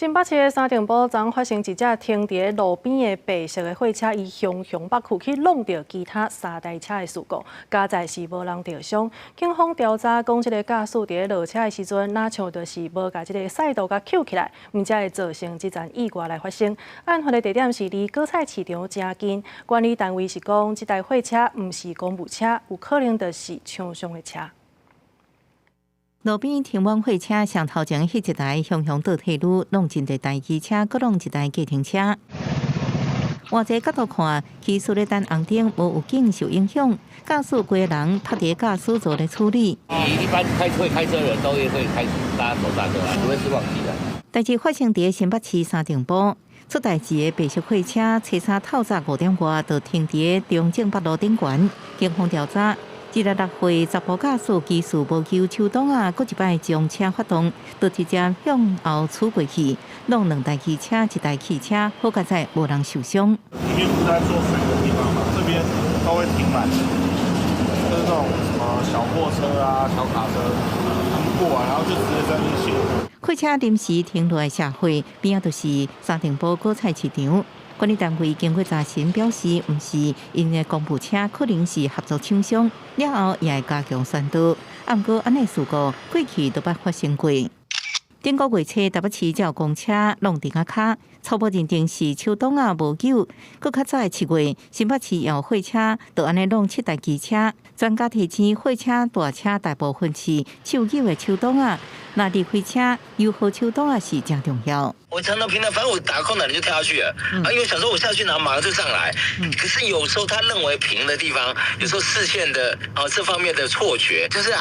新北市的三重埔昨發生一隻停佇路邊的白色的貨車，伊雄雄北去去挵著其他三台車的事故，佳哉是無人著傷。警方調查講，這个駕駛佇落車的時陣，若像就是無共這个賽道共抾起來，毋才會造成這樁意外來發生。案發的地點是離果菜市場誠近，管理單位是講，這台貨車毋是公務車，有可能就是廠商的車。路邊停滿貨車，上頭前彼一台雄雄倒退嚕，挵真濟台機車，閣挵一台計程車。換一個角度看，起始咧等紅燈，無有警受影響，駕駛規个人趴佇駕駛座咧處理。一般開會開車人都會開拉手剎車啊，除非是忘記了。代誌發生佇新北市三重埔，出代誌的白色貨車，初三透早5點外就停佇中正北路頂懸，警方調查，一个6歲查埔駕駛技術無搝手擋仔，閣一擺將車發動，就直接向後駛過去，挵兩台機車、一台汽車，好佳哉無人受傷。裡面不是在做水的地方嗎？這邊都會停滿，就是那種什麼小貨車啊、小卡車，他們過來，然後就直接在那邊卸貨。貨車臨時停落來卸貨，邊仔就是三重埔果菜市場。管理單位經過查詢表示，毋是𪜶的公務車，可能是合作廠商，了後也會加強宣導。啊，毋過按呢事故過去都捌發生過。頂個月初，台北市才有公車挵釘仔跤，初步認定是手擋仔無搝。閣較早的7月，新北市有貨車就按呢挵七台機車。專家提醒，貨車大車大部分是手搝的手擋仔，若離開車，搝好手擋仔是誠重要。我常常平常，反正我打空檔你就跳下去了，啊，因為想說我下去然後馬上就上來。可是有時候他認為平的地方，有時候視線的啊這方面的錯覺，就是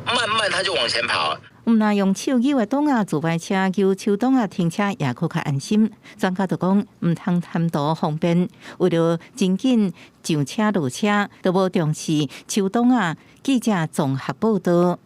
慢慢他就往前跑。毋若用手搝的擋仔自排車，搝手擋仔停車也閣較安心。專家就講，毋通貪圖方便，為著真緊上車落車，都無重視手擋仔。記者綜合報道。